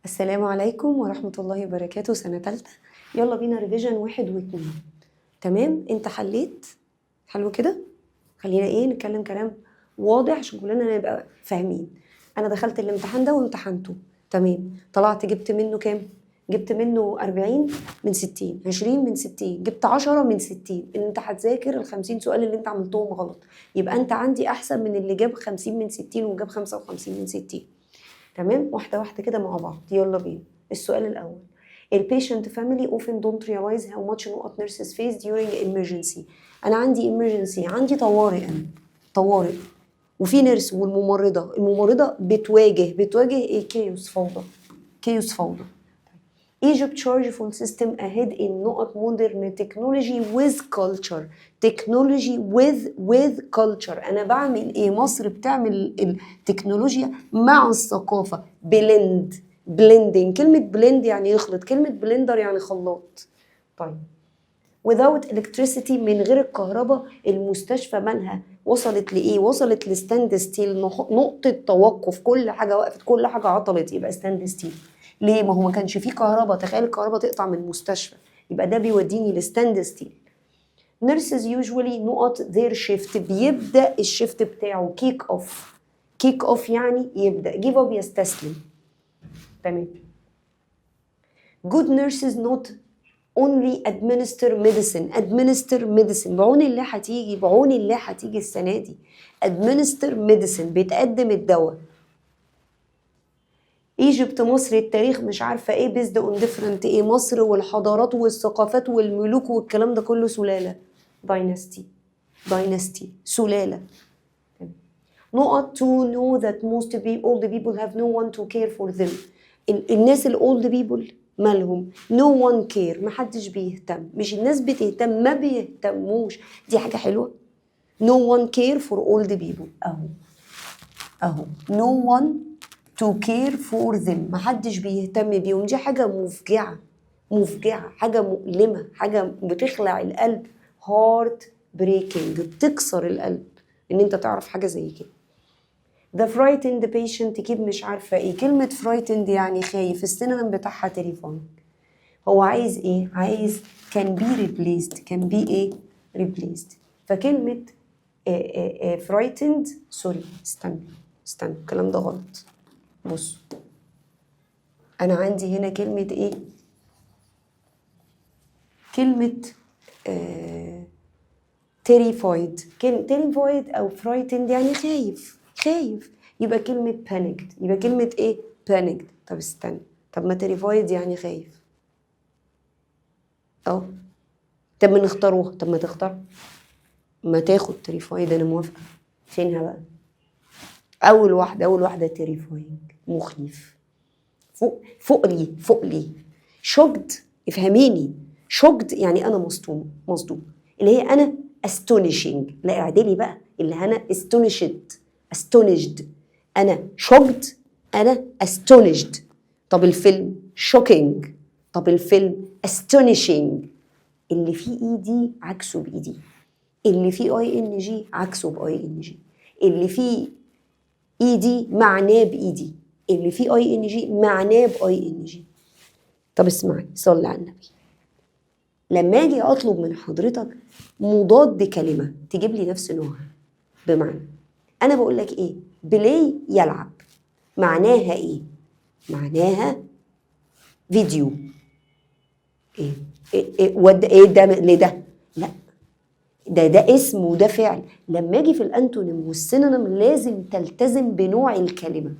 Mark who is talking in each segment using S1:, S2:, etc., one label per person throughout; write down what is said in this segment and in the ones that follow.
S1: السلام عليكم ورحمة الله وبركاته. سنة تالتة، يلا بينا revision واحد واتنين. تمام؟ انت حليت حلو كده. خلينا ايه، نتكلم كلام واضح عشان كلنا نبقى فاهمين. انا دخلت الامتحان ده وامتحنته، تمام؟ طلعت جبت منه كام؟ جبت منه 40 من 60، 20 من 60، جبت 10 من 60. انت هتذاكر ال 50 سؤال اللي انت عملتهم غلط، يبقى انت عندي احسن من اللي جاب 50 من 60 وجاب 55 من 60. تمام؟ واحدة واحدة كده مع بعض، يلا بينا. السؤال الاول: ال patient family often don't realize how much نقط nurses face during emergency. انا عندي emergency، عندي طوارئ، انا طوارئ وفي nurse والممرضه، الممرضة بتواجه ايه؟ chaos، فوضى، chaos فوضى. Egypt charge full system ahead in نقط modern technology with culture، technology with culture. انا بعمل ايه؟ مصر بتعمل التكنولوجيا مع الثقافه، blend، blending. كلمة blend يعني يخلط، كلمة blender يعني خلاط. طيب، without electricity، من غير الكهرباء، المستشفى مالها؟ وصلت لايه؟ وصلت ل standstill، نقطة توقف، كل حاجة وقفت، كل حاجة عطلت، يبقى standstill. ليه؟ ما هو ما كانش فيه كهرباء. تخيل الكهرباء تقطع من المستشفى، يبقى ده بيوديني ل standstill. nurses usually نقط their shift، بيبدأ ال shift بتاعه، kick off. kick off يعني يبدأ، give up يستسلم. تمام. good nurses not only administer medicine. administer medicine بعون الله هتيجي، بعون الله هتيجي السنة دي. administer medicine بتقدم الدواء. Egypt مصر، التاريخ مش عارفه ايه based on different ايه؟ مصر والحضارات والثقافات والملوك والكلام ده كله، سلاله، dynasty، dynasty سلاله. نقط to know that most people, old people have no one to care for them. الناس ال old people مالهم؟ no one care، محدش بيهتم. مش الناس بتهتم، ما بيهتموش. دي حاجة حلوة؟ no one care for old people، اهو اهو، no one to care for them، محدش بيهتم بيهم. دي حاجة مفجعة، مفجعة، حاجة مؤلمة، حاجة بتخلع القلب، heart breaking، بتكسر القلب ان انت تعرف حاجة زي كده. The frightened patient keep مش عارفة ايه. كلمة frightened يعني خايف، ال synonym بتاعها terrifying. هو عايز ايه؟ عايز can be replaced. can be ايه؟ replaced. فكلمة frightened، sorry، استنى استنى، الكلام ده غلط. بص، انا عندي هنا كلمة ايه؟ كلمة terrified. كلمة terrified أو frightened يعني خايف، خايف، يبقى كلمة panicked. يبقى كلمة إيه؟ panicked. طب استنى، طب ما terrified يعني خايف أهو. طب ما نختاروها، طب ما تختار، ما تاخد terrified، أنا موافقة. فينها بقى؟ أول واحدة، أول واحدة terrifying، مخيف. فوق فوق لي، فوق لي. shocked، افهميني، shocked يعني انا مصدوم، مصدوم، اللي هي انا astonishing. لا، اعدلي بقى، اللي انا astonished، astonished. انا shocked، انا astonished. طب الفيلم shocking، طب الفيلم astonishing. اللي فيه ed عكسه ب ed، اللي فيه ing عكسه ب ing، اللي فيه ed معناه ب ed، اللي فيه ing معناه ب ing. طب اسمعي، صلي على النبي. لما اجي اطلب من حضرتك مضاد كلمة تجيب لي نفس نوعها، بمعنى انا بقول لك ايه؟ play يلعب، معناها ايه؟ معناها فيديو. ايه ايه ايه ود ايه ده لده؟ لا، ده اسم وده فعل. لما اجي في ال antonym وال synonym لازم تلتزم بنوع الكلمه،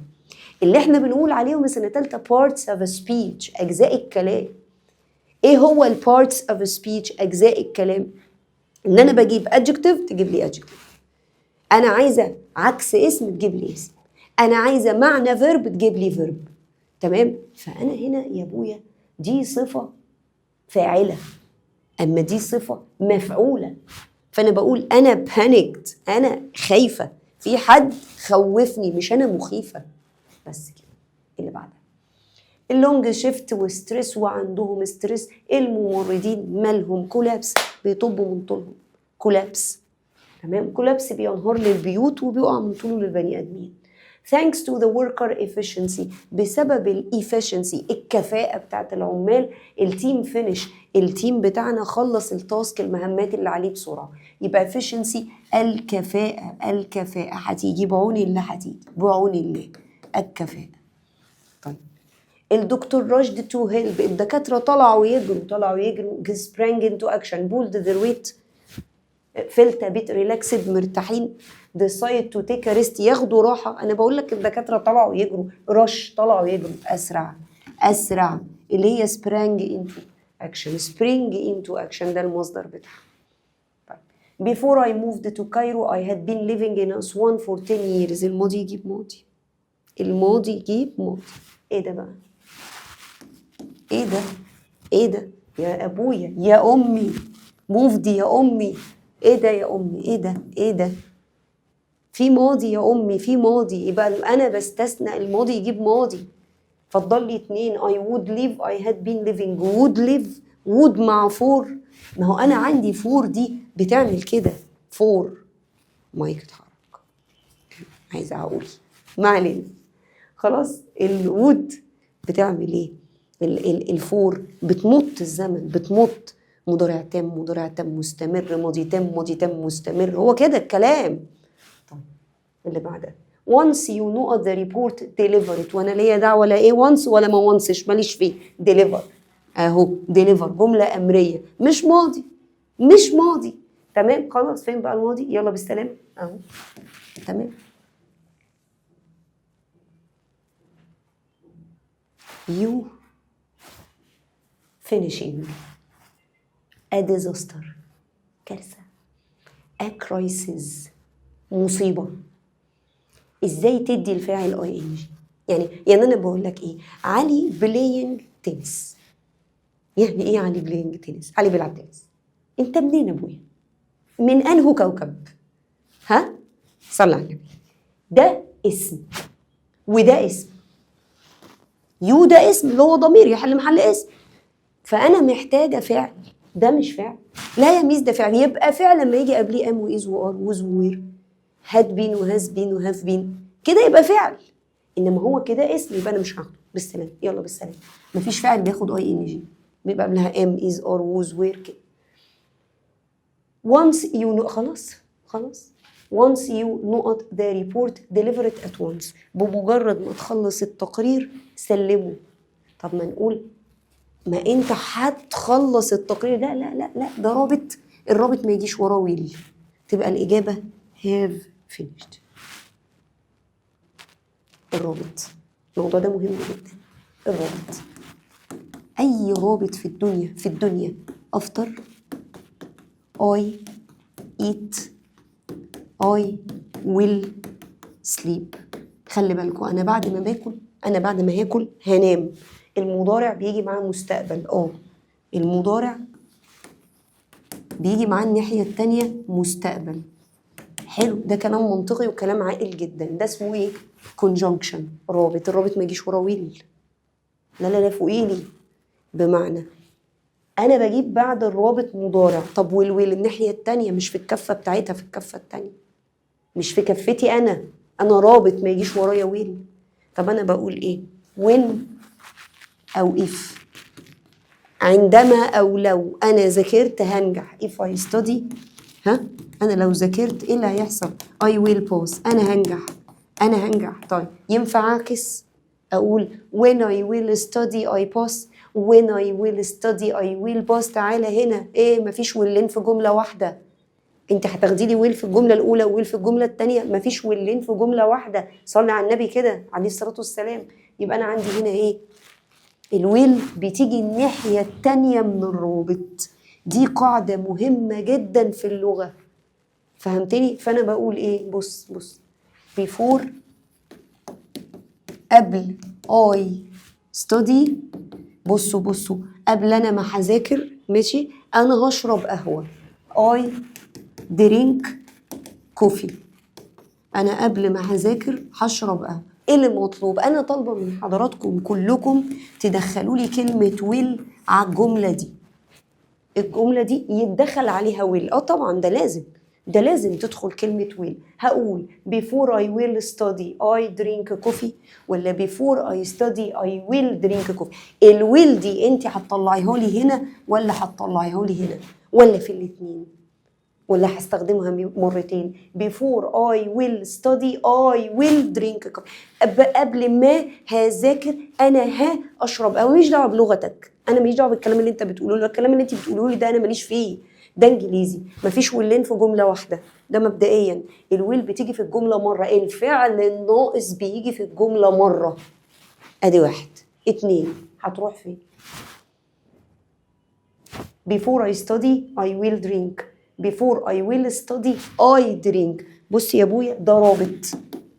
S1: اللي احنا بنقول عليهم سنة تالتة parts of speech، اجزاء الكلام. ايه هو ال parts of speech، اجزاء الكلام؟ ان انا بجيب adjective تجيب لي adjective، انا عايزه عكس اسم تجيب لي اسم، انا عايزه معنى verb تجيب لي verb. تمام؟ فانا هنا يا ابويا دي صفة فاعله، اما دي صفة مفعوله. فانا بقول انا panicked، انا خايفه، في حد خوفني، مش انا مخيفه. بس كده. اللي بعدها ال long shift و stress، وعندهم stress. الممرضين مالهم؟ collapse، بيطبوا من طولهم، collapse. تمام؟ collapse بينهار للبيوت وبيقع من طوله للبني ادمين. Thanks to the worker efficiency، بسبب ال efficiency، الكفاءة بتاعت العمال، ال team finish، ال team بتاعنا خلص ال task، المهمات اللي عليه بسرعة. يبقى efficiency الكفاءة، الكفاءة هتيجي بعون الله، هتيجي بعون الله الكفاءة. طيب، الدكتور rushed to help، الدكاترة طلعوا يجروا، طلعوا يجروا، sprang into action، pulled their weight، felt a bit relaxed، مرتاحين، decide to take a rest، ياخدوا راحة. أنا بقول لك الدكاترة طلعوا يجروا، rush، طلعوا يجروا، أسرع أسرع، اللي هي sprang into action. spring into action ده المصدر بتاعها. طيب، Before I moved to Cairo I had been living in Aswan for 10 years. الماضي يجيب ماضي، الماضي يجيب ماضي. ايه ده بقى؟ ايه ده؟ ايه ده يا ابويا يا امي؟ moved يا امي، ايه ده يا امي؟ ايه ده؟ ايه ده؟ في ماضي يا امي، في ماضي. يبقى انا بستثنى الماضي يجيب ماضي. فضل لي اتنين: I would live، I had been living. would live، would مع for. ما هو انا عندي for دي بتعمل كده، for. مايك اتحرك، عايزه اقول ما علينا، خلاص. ال would بتعمل ايه؟ ال for بتمط الزمن، بتمط مضارع تام، مضارع تام مستمر، ماضي تام، ماضي تام مستمر. هو كده الكلام. طيب، اللي بعدها: once you know the report deliver it. وانا ليا دعوه لا ايه once ولا ما onceش، ماليش فيه. deliver اهو، deliver جملة امريه، مش ماضي، مش ماضي. تمام، خلاص. فين بقى الماضي؟ يلا بالسلامة اهو. تمام. you finishing، a disaster كارثة، a crisis مصيبة. ازاي تدي الفاعل ing؟ يعني انا بقول لك ايه؟ علي playing tennis. يعني ايه علي playing tennis؟ علي بيلعب تنس. انت منين يا ابويا؟ من انه كوكب؟ ها، صلى على النبي. ده اسم وده اسم. you ده اسم اللي هو ضمير يحل محل اسم، فانا محتاجه فعل. ده مش فعل. لا يا ميس ده فعل. يبقى فعل لما يجي قبليه am و is و are، was و were، had been و has been و have been، كده يبقى فعل. انما هو كده اسم، يبقى انا مش هاخده. بالسلامه، يلا بالسلامه. مفيش فاعل بياخد ing، بيبقى قبلها am، is، are، was، were كده. once you know، خلاص خلاص. once you نقط the report deliver it at once. بمجرد ما تخلص التقرير سلمه. طب ما نقول ما انت هتخلص التقرير. لا لا لا لا، ده رابط، الرابط ما يجيش وراه will. تبقى الإجابة have finished. الرابط، الموضوع ده مهم جدا. الرابط، أي رابط في الدنيا، في الدنيا، after I eat I will sleep. خلي بالكوا، انا بعد ما باكل، انا بعد ما هاكل هنام. المضارع بيجي معاه مستقبل. المضارع بيجي معاه الناحية التانية مستقبل. حلو، ده كلام منطقي وكلام عاقل جدا. ده اسمه ايه؟ conjunction، رابط. الرابط ما يجيش وراه will. لا لا لا، فوقيلي. بمعنى انا بجيب بعد الرابط مضارع. طب وال will الناحية التانية مش في الكفة بتاعتها، في الكفة التانية، مش في كفتي انا. انا رابط ما يجيش ورايا will. طب انا بقول ايه؟ when او if، عندما او لو انا ذاكرت هنجح. if I study، ها، انا لو ذاكرت ايه اللي هيحصل؟ I will pass، انا هنجح، انا هنجح. طيب، ينفع اعكس اقول when I will study I pass؟ when I will study I will pass. تعالى هنا، ايه؟ مفيش will ين في جملة واحدة. انت هتاخدي لي will في الجملة الاولى و will في الجملة الثانيه؟ مفيش will ين في جملة واحده. صلي على النبي كده عليه الصلاة والسلام. يبقى انا عندي هنا ايه؟ ال will بتيجي الناحية التانية من الرابط. دي قاعدة مهمة جدا في اللغه، فهمتني؟ فانا بقول ايه؟ بص بص، before قبل I study، بصوا بصوا، قبل انا ما هذاكر، ماشي، انا هشرب قهوه، I drink coffee. انا قبل ما هذاكر هشرب قهوه. ايه اللي مطلوب؟ انا طالبه من حضراتكم كلكم تدخلوا لي كلمة will على الجملة دي. الجملة دي يتدخل عليها will. طبعا ده لازم. ده لازم تدخل كلمة will. هقول before I will study I drink coffee، ولا before I study I will drink coffee؟ ال will دي انت هتطلعيها لي هنا ولا هتطلعيها لي هنا ولا في الاتنين؟ ولا هستخدمها مرتين؟ before I will study I will drink coffee، قبل ما هذاكر انا ها اشرب قهوه. ماليش دعوه بلغتك، انا ماليش دعوه بالكلام اللي انت بتقوله لي، الكلام اللي انت بتقوله لي ده انا ماليش فيه، ده انجليزي. مفيش will ين في جملة واحده، ده مبدئيا. ال will بتيجي في الجملة مره، الفعل الناقص بيجي في الجملة مره. ادي واحد. اتنين، هتروح فين؟ before I study I will drink، before I will study I drink. بص يا ابويا، ده رابط،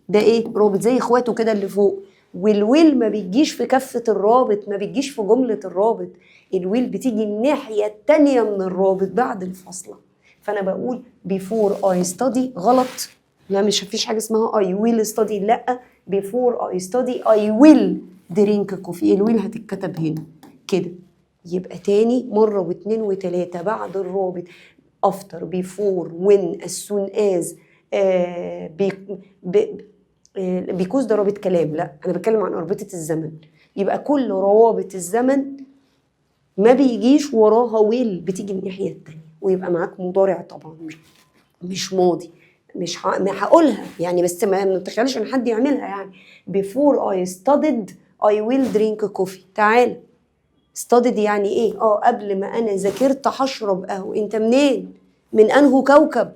S1: ده ايه؟ رابط زي اخواته كده اللي فوق. وال will ما بتجيش في كفة الرابط، ما بتجيش في جملة الرابط، ال will بتيجي الناحية التانية من الرابط بعد الفاصلة. فأنا بقول before I study غلط، لا، مش فيش حاجة اسمها I will study، لا، before I study I will drink coffee. ال will هتتكتب هنا كده. يبقى تاني مرة واتنين وتلاتة، بعد الرابط after، before، when، as soon as، because ده رابط كلام، لا، انا بتكلم عن اربطة الزمن. يبقى كل روابط الزمن ما بيجيش وراها will، بتيجي من الناحية التانية، ويبقى معاك مضارع طبعا، مش ماضي. مش ما هقولها يعني، بس ما تتخيلش ان حد يعملها يعني. before I studied I will drink coffee. تعال، studied يعني ايه؟ قبل ما انا ذاكرت هشرب قهوه. انت منين؟ من انه كوكب؟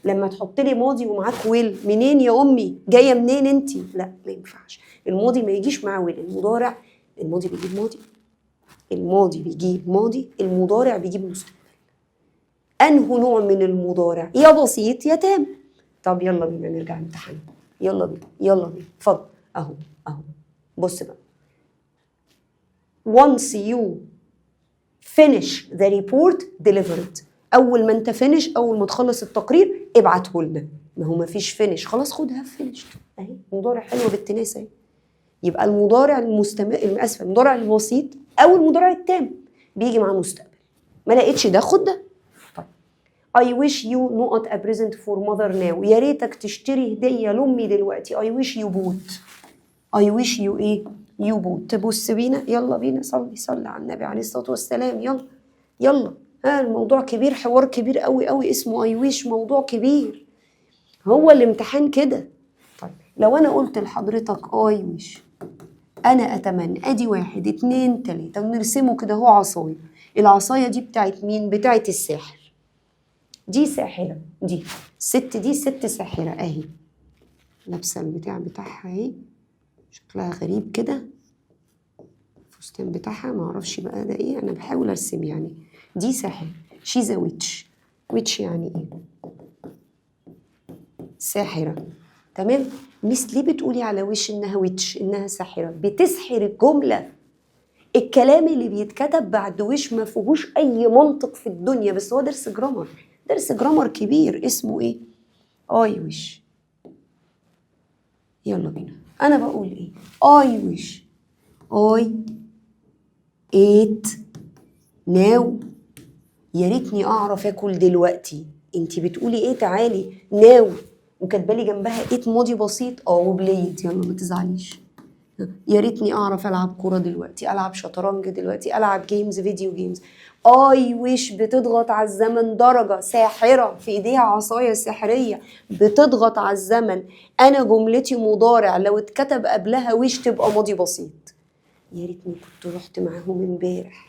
S1: لما تحط لي ماضي ومعاك will، منين يا امي؟ جاية منين انت؟ لا، ما ينفعش، الماضي ما يجيش مع will. المضارع، الماضي بيجيب ماضي، الماضي بيجيب ماضي، المضارع بيجيب مستقبل. انه نوع من المضارع؟ يا بسيط يا تام. طب يلا بينا نرجع امتحان، يلا بينا، يلا بينا، اتفضل. اهو اهو، بص بقى، once you finish the report deliver it. اول ما انت finish، اول ما تخلص التقرير ابعته لنا. ما هو ما فيش finish، خلاص خد have finished اهي، مضارع حلو بالتناس اهي. يبقى المضارع المستمر، اسف، المضارع البسيط او المضارع التام بيجي مع مستقبل. ما لقيتش ده، خد ده. طيب، I wish you نقط a present for mother now. يا ريتك تشتري هدية لأمي دلوقتي. I wish you bought، I wish you ايه؟ you bought. تبص بينا، يلا بينا، صلي صلي على النبي عليه الصلاة والسلام. يلا يلا، ها، الموضوع كبير، حوار كبير قوي قوي اسمه I wish، موضوع كبير. هو الامتحان كده. طيب، لو انا قلت لحضرتك I wish، انا اتمنى، ادي واحد، اتنين، تلاتة، ونرسمه كده هو عصاية. العصاية دي بتاعت مين؟ بتاعت الساحر. دي ساحرة، دي الست، دي ست ساحرة اهي، لابسة البتاع بتاعها اهي، شكلها غريب كده، الفستان بتاعها، ما اعرفش بقى ده ايه، انا بحاول ارسم يعني. دي ساحرة، she's a witch. witch يعني ايه؟ ساحرة، تمام. miss، ليه بتقولي على wish انها witch، انها ساحرة؟ بتسحر الجملة. الكلام اللي بيتكتب بعد wish ما فيهوش اي منطق في الدنيا، بس هو درس grammar، درس grammar كبير اسمه ايه؟ I wish. يلا بينا، انا بقول ايه؟ I wish I ate now. يا ريتني اعرف اكل دلوقتي. انت بتقولي ايه؟ تعالي، now وكاتبه لي جنبها ate ماضي بسيط، و played. يلا ما تزعليش. يا ريتني اعرف العب كورة دلوقتي، العب شطرنج دلوقتي، العب games، video games. I wish بتضغط على الزمن درجه، ساحرة في ايديها عصاية سحريه بتضغط على الزمن. انا جملتي مضارع، لو اتكتب قبلها wish تبقى ماضي بسيط. يا ريتني كنت رحت معاهم امبارح.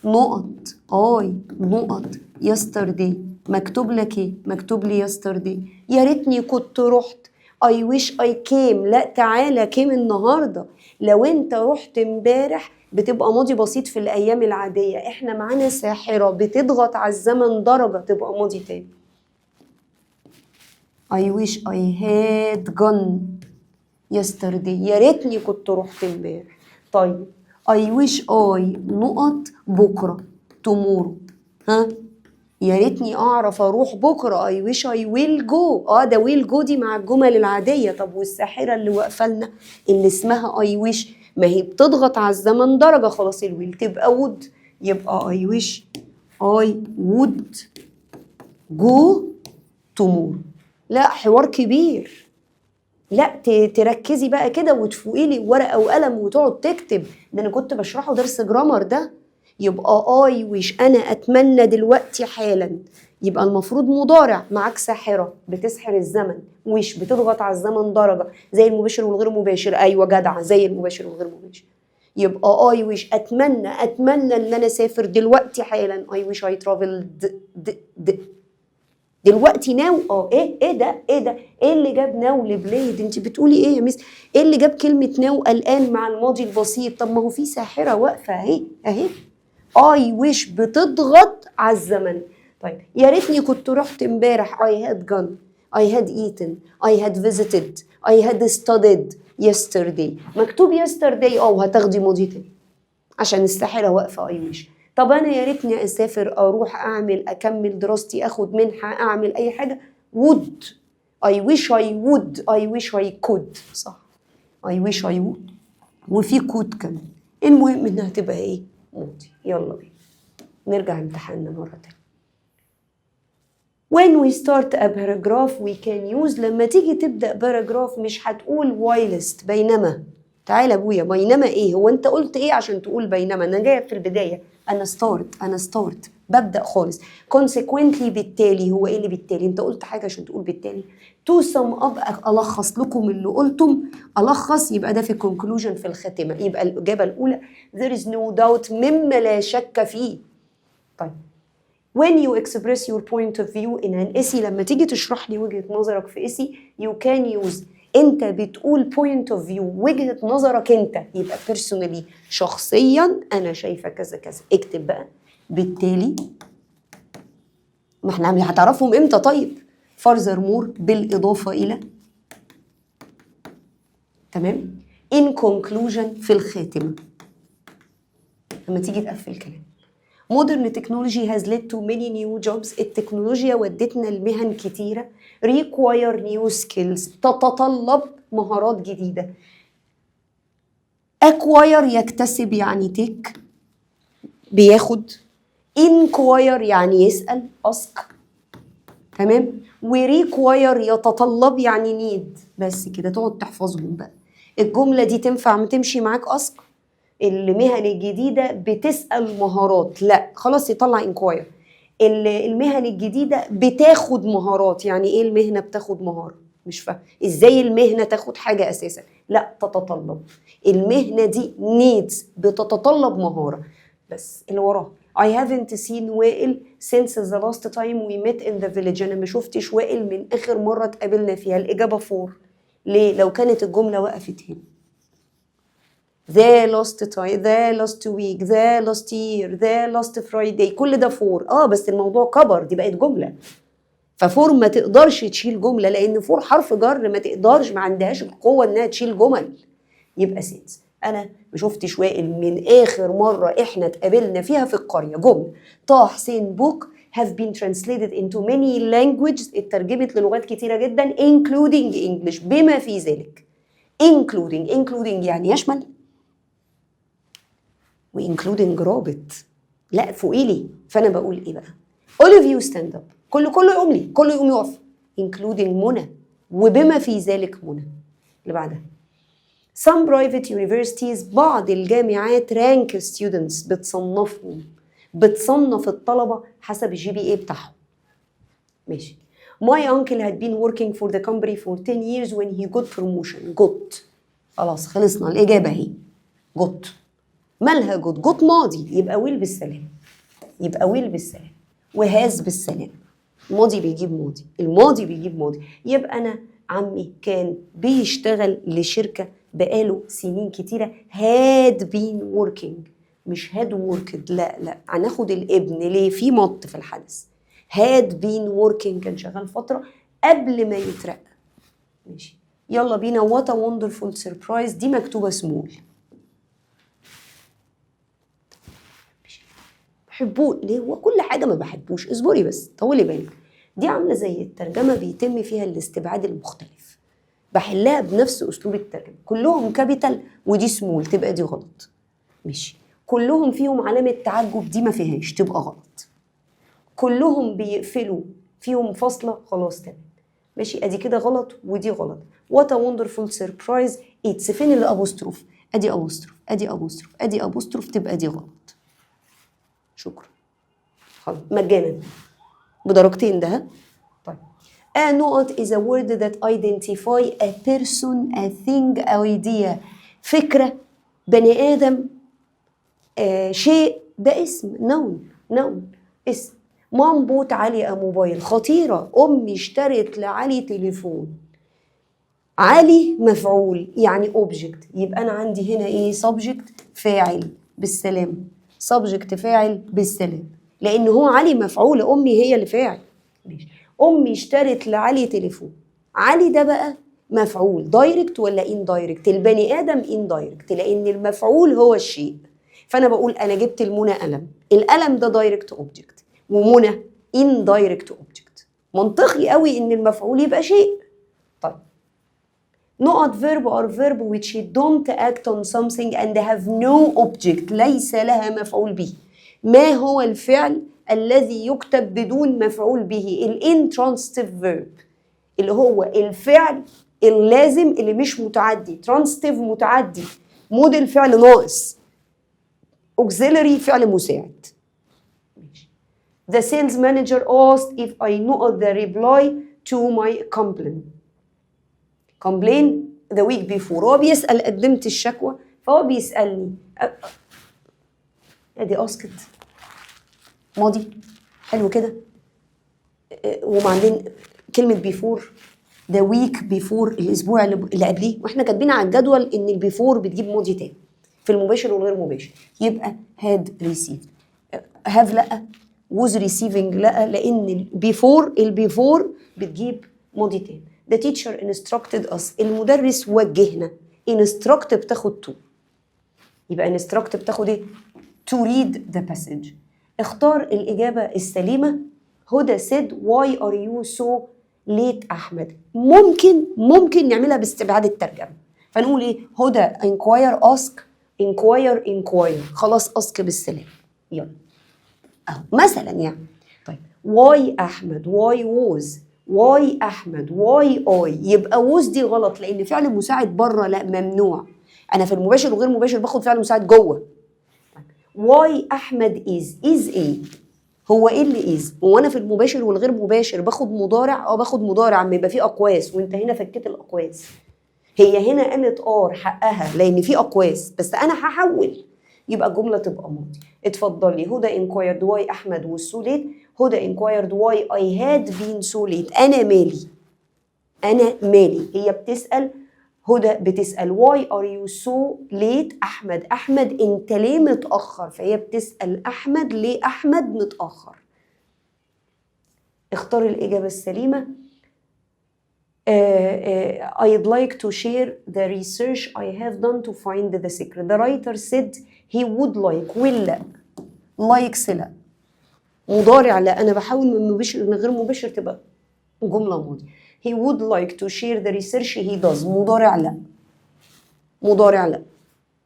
S1: نقط I نقط yesterday. مكتوب لك ايه؟ مكتوب لي yesterday. يا ريتني كنت رحت، I wish I came. لا، تعالى، came النهارده. لو انت رحت امبارح بتبقى ماضي بسيط في الايام العاديه. احنا معانا ساحرة بتضغط على الزمن درجه، تبقى ماضي تاني. I wish I had gone yesterday. يا ريتني كنت رحت امبارح. طيب، I wish I نقط بكرة tomorrow. ها، يا ريتني اعرف اروح بكره، I wish I will go. ده will go دي مع الجمل العاديه. طب والساحره اللي واقفة لنا اللي اسمها I wish، ما هي بتضغط على الزمن درجه، خلاص ال will تبقى would. يبقى I wish I would go tomorrow. لا، حوار كبير. لا، تركزي بقى كده وتفوقي لي ورقة وقلم وتقعد تكتب. ده انا كنت بشرحه درس grammar ده. يبقى I wish، انا اتمنى دلوقتي حالا، يبقى المفروض مضارع. معاك ساحرة بتسحر الزمن، wish بتضغط على الزمن درجه، زي المباشر والغير مباشر. ايوه جدعه، زي المباشر والغير مباشر. يبقى I wish اتمنى، اتمنى ان انا اسافر دلوقتي حالا. I wish I traveled د د دلوقتي now. ايه ايه ده؟ ايه ده؟ ايه اللي جاب now ل played؟ انت بتقولي ايه يا miss؟ ايه اللي جاب كلمة now الان مع الماضي البسيط؟ طب ما هو في ساحرة واقفة اهي اهي، I wish بتضغط على الزمن. طيب، يا ريتني كنت رحت امبارح. I had gone، I had eaten، I had visited، I had studied yesterday. مكتوب yesterday، وهتاخدي ماضي تاني عشان الساحرة واقفة I wish. طب انا يا ريتني اسافر، اروح، اعمل، اكمل دراستي، اخد منحه، اعمل اي حاجه. would، I wish I would، I wish I could. صح، I wish I would وفي could كمان. المهم انها تبقى ايه؟ ماضي. يلا بينا نرجع امتحاننا مرة تانية. When we start a paragraph we can use، لما تيجي تبدأ paragraph مش هتقول whilst، بينما. تعالى ابويا، بينما ايه؟ هو انت قلت ايه عشان تقول بينما؟ انا جاية في البدايه، انا start، انا start، ببدا خالص. consequently بالتالي، هو ايه اللي بالتالي؟ انت قلت حاجة عشان تقول بالتالي؟ to sum up الخص لكم اللي قلتم، الخص، يبقى ده في conclusion، في الخاتمه. يبقى الاجابة الاولى there is no doubt، مما لا شك فيه. طيب، when you express your point of view in an essay، لما تيجي تشرح لي وجهة نظرك في essay، you can use، انت بتقول point of view، وجهة نظرك انت، يبقى personally، شخصيا انا شايفة كذا كذا. اكتب بقى بالتالي، ما احنا هتعرفهم امتى؟ طيب، furthermore بالإضافة إلى، تمام، in conclusion في الخاتمة، لما تيجي تقفل كلام. modern technology has led to many new jobs، التكنولوجيا ودتنا لمهن كتيرة، require new skills تتطلب مهارات جديدة. acquire يكتسب يعني take، بياخد. inquire يعني يسأل، ask، تمام، و require يتطلب يعني need. بس كده، تقعد تحفظهم بقى. الجملة دي تنفع تمشي معاك ask؟ المهن الجديدة بتسأل مهارات، لا خلاص يطلع inquire. المهن الجديدة بتاخد مهارات، يعني ايه المهنة بتاخد مهارة؟ مش فاهم ازاي المهنة تاخد حاجة اساسا. لا، تتطلب، المهنة دي needs، بتتطلب مهارة. بس اللي وراه، I haven't seen وائل since the last time we met in the village. أنا ما شفتش وائل من آخر مرة اتقابلنا فيها. الإجابة for. ليه؟ لو كانت الجملة وقفت هنا، the last time، the last week، the last year، the last Friday، كل ده for. بس الموضوع كبر، دي بقت جملة. ف for ما تقدرش تشيل جملة، لأن for حرف جر، ما تقدرش، ما عندهاش القوة إنها تشيل جمل. يبقى since، انا ما شفتش وائل من اخر مرة احنا اتقابلنا فيها في القريه. جمله. طه حسين book have been translated into many languages، اترجمت للغات كتيرة جدا، including English، بما في ذلك. including، including يعني يشمل، و including رابط. لا، فوقي لي. فانا بقول ايه بقى؟ all of you stand up، كله كله يقوم لي، كله يقوم يقف، including منى، وبما في ذلك منى. اللي بعدها، Some private universities، بعض الجامعات، rank students بتصنفهم، بتصنف الطلبة حسب ال GPA بتاعهم. ماشي. My uncle had been working for the company for 10 years when he got promotion. got. خلاص، خلصنا، الإجابة اهي. got. مالها got؟ got ماضي، يبقى will بالسلام. يبقى will بالسلام و has بالسلام. الماضي بيجيب ماضي، الماضي بيجيب ماضي. يبقى أنا عمي كان بيشتغل لشركة بقاله سنين كتيرة، had been working، مش had worked. لا لا، هناخد الابن ليه؟ في مط في الحدث. had been working، كان شغال فترة قبل ما يترقى. ماشي، يلا بينا. what a wonderful surprise، دي مكتوبة سمول. بحبوه ليه؟ هو كل حاجة ما بحبوش؟ اصبري بس، طولي بالك. دي عاملة زي الترجمة، بيتم فيها الاستبعاد المختلف. بحلها بنفس اسلوب الترجمة. كلهم capital ودي سمول، تبقى دي غلط. ماشي. كلهم فيهم علامة تعجب، دي ما فيهاش، تبقى غلط. كلهم بيقفلوا فيهم فاصله، خلاص تمام ماشي. ادي كده غلط ودي غلط. what a wonderful surprise it's، فين ال apostrophe؟ ادي apostrophe، ادي apostrophe، ادي apostrophe، تبقى دي غلط. شكرا، خلاص مجانا بدرجتين ده، ها؟ طيب، A نقط is a word that identify a person, a thing, idea. فكرة، بني آدم، شيء، ده اسم، noun، noun اسم. mom bought علي a mobile، خطيرة، أمي اشترت لعلي تليفون. علي مفعول يعني object، يبقى أنا عندي هنا إيه؟ subject فاعل بالسلام، subject فاعل بالسلام، لأن هو علي مفعول، أمي هي اللي فاعل. ماشي، أمي اشترت لعلي تليفون، علي ده بقى مفعول direct ولا indirect؟ البني ادم indirect، لان المفعول هو الشيء. فانا بقول انا جبت لمنى قلم، القلم ده direct object ومنى indirect object. منطقي قوي ان المفعول يبقى شيء. طيب، نقط verb are verb which don't act on something and have no object، ليس لها مفعول به. ما هو الفعل الذي يكتب بدون مفعول به؟ ال intransitive verb، اللي هو الفعل اللازم اللي مش متعدي. transitive متعدي، modal فعل ناقص، auxiliary فعل مساعد. ماشي. The sales manager asked if I know the reply to my complaint the week before. هو بيسأل، قدمت الشكوى، فهو بيسألني. ادي asked ماضي حلو كده، وبعدين كلمة before، the week before، الاسبوع اللي قبليه، واحنا كاتبين على الجدول ان ال before بتجيب ماضي تام في المباشر والغير مباشر، يبقى had received. have لا، was receiving لا، لان ال before بتجيب ماضي تام. the teacher instructed us، المدرس وجهنا. instruct بتاخد to، يبقى instruct بتاخد ايه؟ to read the passage. اختار الإجابة السليمة. هدى said why are you so late أحمد؟ ممكن نعملها باستبعاد الترجمة، فنقول ايه؟ هدى inquire، ask، inquire، inquire، خلاص ask بالسلام. يلا اهو مثلا يعني. طيب، why احمد، why was، why احمد، why I، يبقى was دي غلط لان فعل مساعد بره، لا ممنوع. انا في المباشر وغير مباشر باخد فعل مساعد جوه. why احمد is، is ايه؟ هو ايه اللي is؟ هو انا في المباشر والغير مباشر باخد مضارع؟ اه باخد مضارع اما يبقى فيه اقواس، وانت هنا فكيت الاقواس. هي هنا قالت are، حقها لان في اقواس، بس انا هحول، يبقى الجملة تبقى ماضي. اتفضلي، هدى inquired why احمد was so late. هدى inquired why I had been so late. انا مالي؟ انا مالي؟ هي بتسال، هدى بتسال why are you so late احمد؟ احمد انت ليه متاخر؟ فهي بتسال احمد ليه احمد متاخر. اختار الاجابة السليمه. I'd like to share the research I have done to find the secret. The writer said he would like، will لا، likes لا، مضارع لا، أنا بحاول من مباشر من غير مباشر تبقى جملة ماضي. He would like to share the research he does، مضارع لا، مضارع لا،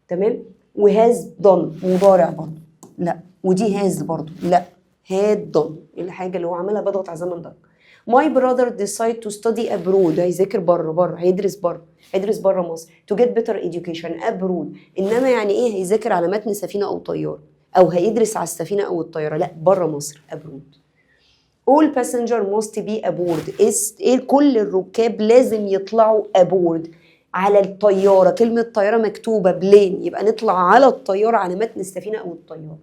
S1: تمام. و has done مضارع برضه لا، ودي has برضه لا، had done الحاجة اللي هو عملها، بضغط على زمن درجة. My brother decide to study abroad، هيذاكر بره، بره هيدرس بره، هيدرس بره مصر to get better education abroad. انما يعني ايه هيذاكر على متن سفينة او طيارة او هيدرس على السفينة او الطياره؟ لا، بره مصر abroad. all passenger must be aboard is ايه؟ كل الركاب لازم يطلعوا aboard على الطياره. كلمة طيارة مكتوبة plane، يبقى نطلع على الطياره، على متن السفينة او الطياره.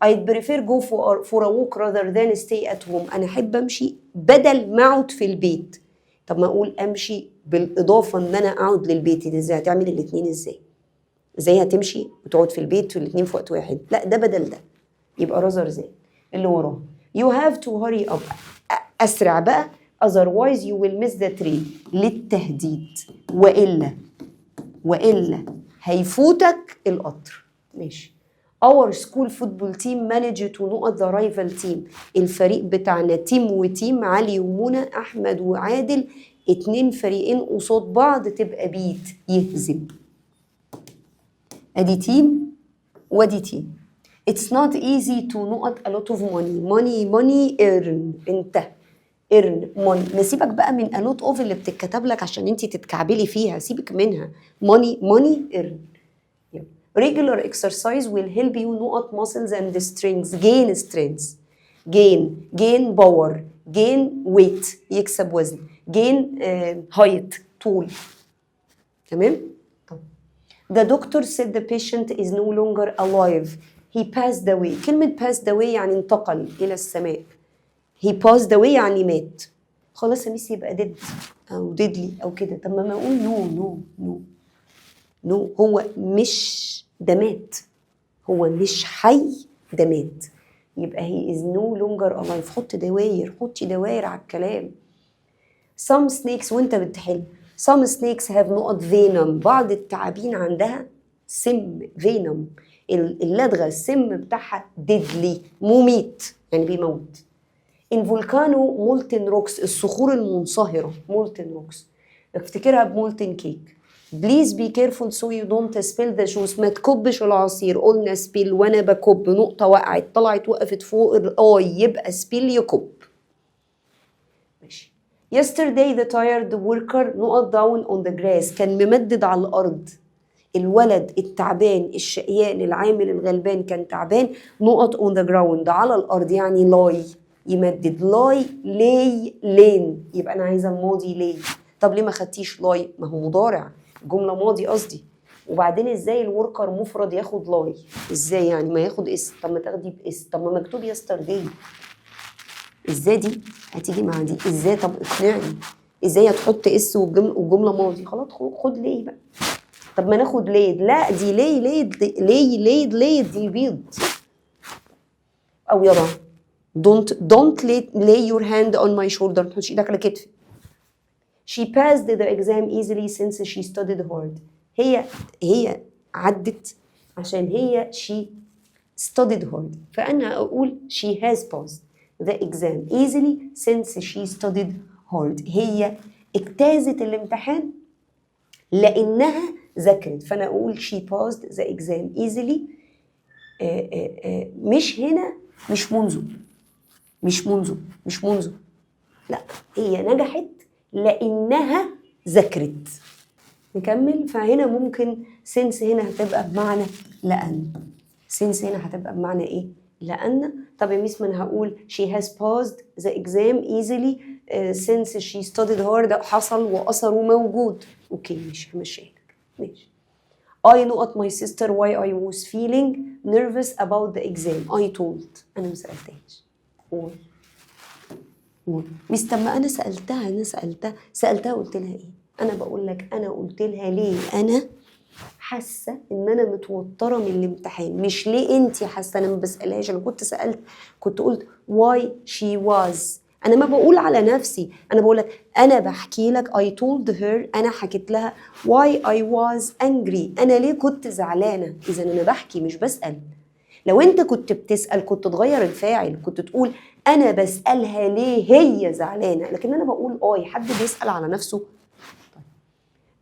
S1: I'd prefer go for a walk rather than stay at home. أنا أحب أمشي بدل ما أقعد في البيت. طب ما أقول أمشي بالإضافة إن أنا أقعد للبيت، دي إزاي هتعمل الاتنين؟ إزاي؟ إزاي هتمشي وتقعد في البيت والاتنين في وقت واحد؟ لا، ده بدل ده، يبقى rather than. اللي وراه، you have to hurry up، أسرع بقى، otherwise you will miss the train، للتهديد، وإلا هيفوتك القطر. ماشي. Our school football team managed to نقط the rival team. الفريق بتاعنا، team و team، علي ومنى، أحمد وعادل، اتنين فريقين قصاد بعض، تبقى beat، يهزم. ادي team وادي team. It's not easy to نقط a lot of money. money، money، earn، انتهى. earn money. نسيبك بقى من a lot of اللي بتتكتب لك عشان انت تتكعبلي فيها، سيبك منها. money، money، earn. regular exercise will help you نقط muscles and strength، gain strength، gain، gain power، gain weight يكسب وزن، gain height طول. تمام. طب The doctor said the patient is no longer alive. He passed away. كلمة passed away يعني انتقل إلى السماء. He passed away يعني مات. خلاص يا ميس، يبقى dead أو deadly أو كده. طب ما أقول no no no no، هو مش ده مات، هو مش حي، ده مات، يبقى he is no longer alive. حط دواير، حطي دواير على الكلام. some snakes، وانت بتحل، some snakes have نقط venom. بعض التعابين عندها سم، venom، اللدغة، السم بتاعها deadly مميت، يعني بيموت. in volcano molten rocks، الصخور المنصهرة، molten rocks افتكرها ب molten cake. please be careful so you don't spill the juice. ما تكبش العصير. قلنا spill، وانا بكب نقطة وقعت، طلعت وقفت فوق ال I، يبقى spill يكب. ماشي. yesterday the tired worker نقط down on the grass. كان ممدد على الأرض، الولد التعبان الشقيان العامل الغلبان كان تعبان، نقط on the ground على الأرض، يعني lie يمدد، lie، lay، lain، يبقى أنا عايزة الماضي lay. طب ليه ما خدتيش lie؟ ما هو مضارع، جملة ماضي قصدي. وبعدين ازاي ال worker مفرد ياخد lie؟ ازاي يعني؟ ما ياخد s. طب ما تاخدي ب s. طب ما مكتوب yesterday، ازاي دي هتيجي مع دي؟ ازاي؟ طب اقنعني ازاي هتحط s والجمله ماضي؟ خلاص، خد lay بقى. طب ما ناخد laid. لا، دي lay، laid، lay، laid، laid دي بيض او يضع. don't lay your hand on my shoulder. ما تحطش ايدك على كتفي. she passed the exam easily since she studied hard. هي عدت عشان هي she studied hard. فأنا أقول she has passed the exam easily since she studied hard. هي اجتازت الامتحان لأنها ذاكرت، فأنا أقول she passed the exam easily. مش هنا، مش منذ، مش منذ، مش منذ، لا، هي نجحت لأنها ذاكرت. نكمل. فهنا ممكن since هنا هتبقى بمعنى لأن. since هنا هتبقى بمعنى ايه؟ لأن. طب يا ميس، ما انا هقول she has passed the exam easily since she studied hard، حصل وأثره موجود. okay، ماشي، همشيها لك، ماشي. I نقط my sister why I was feeling nervous about the exam. I told. أنا ما سألتهاش. قول قول ميس. طب ما أنا سألتها، أنا سألتها، سألتها، قلت لها إيه؟ أنا بقول لك أنا قلت لها ليه أنا حاسة إن أنا متوترة من الامتحان، مش ليه أنت حاسة. أنا ما بسألهاش. أنا كنت سألت كنت قلت why she was. أنا ما بقول على نفسي، أنا بقول لك، أنا بحكي لك. I told her، أنا حكيت لها why I was angry، أنا ليه كنت زعلانة. إذا أنا بحكي مش بسأل. لو أنت كنت بتسأل كنت تغير الفاعل، كنت تقول أنا بسألها ليه هي زعلانة، لكن أنا بقول I. حد بيسأل على نفسه؟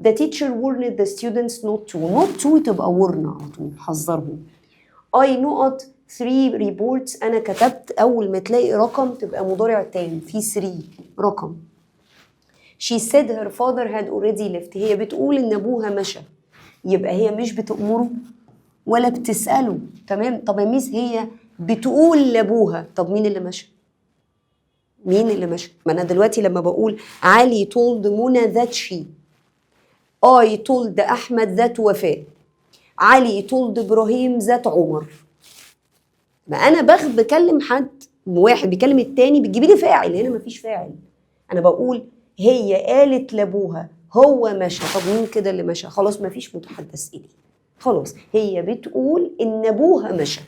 S1: The teacher warned the students not to. not to تبقى warn على طول، حذرهم. I نقط 3 reports. أنا كتبت، أول ما تلاقي رقم تبقى مضارع تام، في 3 رقم. She said her father had already left. هي بتقول إن أبوها مشى، يبقى هي مش بتأمره ولا بتسأله. تمام. طب يا ميس، هي بتقول لأبوها. طب مين اللي مشى؟ مين اللي مشى؟ ما أنا دلوقتي لما بقول علي told منى that she، I told أحمد that وفاء، علي told إبراهيم that عمر، ما أنا بكلم حد، واحد بيكلم التاني، بتجيبي لي فاعل. هنا مفيش فاعل. أنا بقول هي قالت لأبوها هو مشى. طب مين كده اللي مشى؟ خلاص، مفيش متحدث إليه. خلاص، هي بتقول إن أبوها مشى،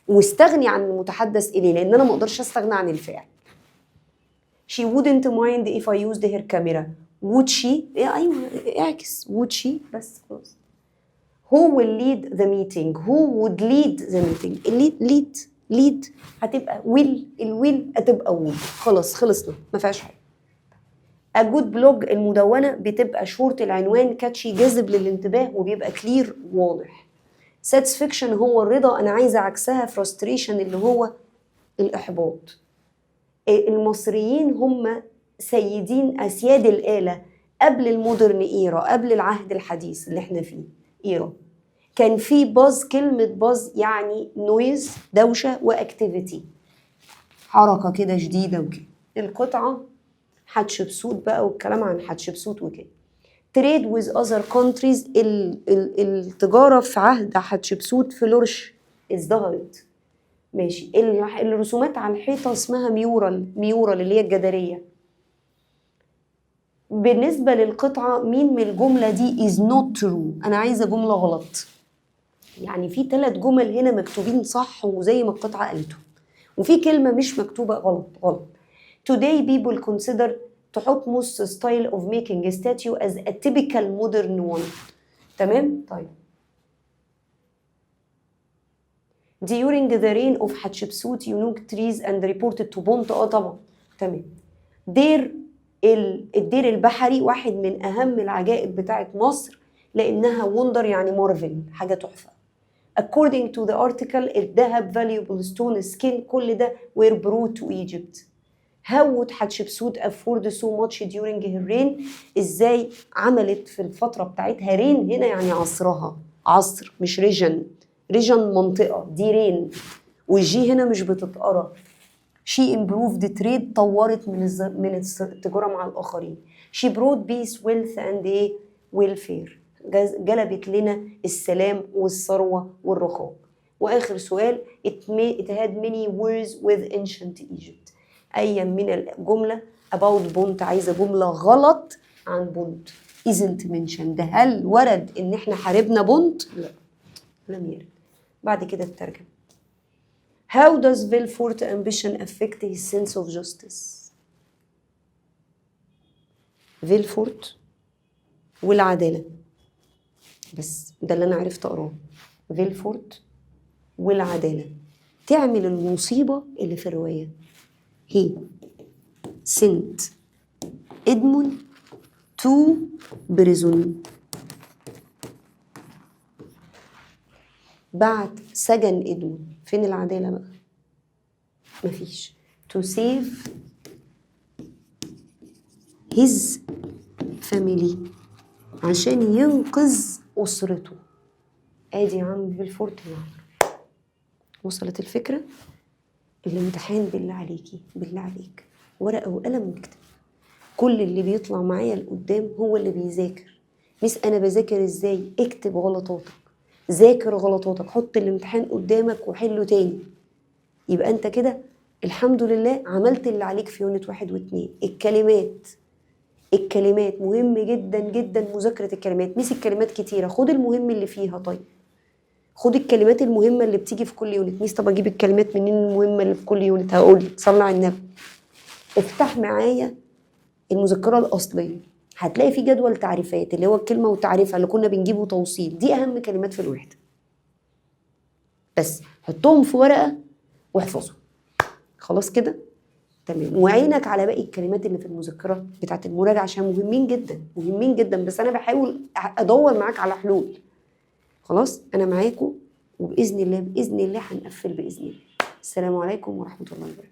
S1: واستغني عن المتحدث إليه، لأن أنا ما أقدرش أستغنى عن الفاعل. She wouldn't mind if I used her camera. would she؟ إيه، ايوه، اعكس would she بس خلاص. who will lead the meeting؟ who would lead the meeting؟ lead، lead، lead هتبقى will، ال will هتبقى would. خلاص، خلصنا، ما فيهاش حاجه. A good blog، المدونة بتبقى شورت العنوان، catchy جاذب للانتباه، وبيبقى clear واضح. satisfaction هو الرضا، أنا عايزة عكسها frustration اللي هو الإحباط. المصريين هم سيدين اسياد الاله قبل ال modern era، قبل العهد الحديث اللي احنا فيه era. كان في buzz، كلمة buzz يعني noise دوشه و activity حركة كده شديدة وكده. القطعة حتشبسوت بقى والكلام عن حتشبسوت وكده. trade with other countries، التجارة في عهد حتشبسوت flourish ازدهرت. ماشي. الرسومات على الحيطة اسمها mural، mural اللي هي الجداريه. بالنسبة للقطعه، مين من الجملة دي is not true؟ انا عايزه جملة غلط. يعني في ثلاث جمل هنا مكتوبين صح وزي ما القطعة قالته، وفي كلمة مش مكتوبه، غلط غلط. Today people consider تحتمس style of making a statue as a typical modern one. تمام؟ طيب، during the reign of حتشبسوت unique trees and reported to Punt. اه طبعا، تمام. دير الدير البحري واحد من اهم العجائب بتاعت مصر لانها wonder يعني مارفل، حاجة تحفه. according to the article الذهب، valuable stone، skin، كل ده were brought to Egypt. how would حتشبسوت afford so much during her reign؟ ازاي عملت في الفترة بتاعتها؟ reign هنا يعني عصرها، عصر مش region، region منطقة، دي reign، وال G هنا مش بتتقرا. she improved trade، طورت من التجارة مع الآخرين. she brought peace، wealth and ايه؟ welfare، جلبت لنا السلام والثروة والرخاء. وآخر سؤال، it had many wars with ancient Egypt. أي من الجملة about بونت؟ عايزة جملة غلط عن بونت. isn't mentioned، هل ورد إن إحنا حاربنا بونت؟ لا، لم يرد. بعد كده الترجمة. How does Villefort ambition affect his sense of justice؟ فيلفورت والعدالة، بس ده اللي أنا عرفت أقراه. فيلفورت والعدالة تعمل المصيبة اللي في الرواية. he sent Edmund to prison، بعت سجن إدمون. فين العدالة بقى؟ مفيش. to save his family، عشان ينقذ أسرته. ادي يا عم فيلفورت النهارده. وصلت الفكرة؟ الامتحان بالله عليكي، بالله عليك، ورقة وقلم واكتب. كل اللي بيطلع معايا لقدام هو اللي بيذاكر. مس انا بذاكر ازاي؟ اكتب غلطاتك، ذاكر غلطاتك، حط الامتحان قدامك وحله تاني. يبقى انت كده الحمد لله عملت اللي عليك في unit 1 و2. الكلمات، الكلمات مهم جدا جدا مذاكرة الكلمات. مس الكلمات كتيرة، خد المهم اللي فيها. طيب خد الكلمات المهمة اللي بتيجي في كل unit. ميس طب اجيب الكلمات منين المهمة اللي في كل unit؟ هقول لك، صلي على النبي. افتح معايا المذكرة الأصلية، هتلاقي في جدول تعريفات اللي هو الكلمة وتعريفها اللي كنا بنجيبه توصيل. دي أهم كلمات في الوحدة، بس حطهم في ورقة واحفظهم. خلاص كده تمام. وعينك على باقي الكلمات اللي في المذكرة بتاعت المراجعة عشان مهمين جدا، مهمين جدا. بس أنا بحاول أدور معاك على حلول. خلاص أنا معاكم، وبإذن الله، بإذن الله هنقفل بإذن الله. السلام عليكم ورحمة الله وبركاته.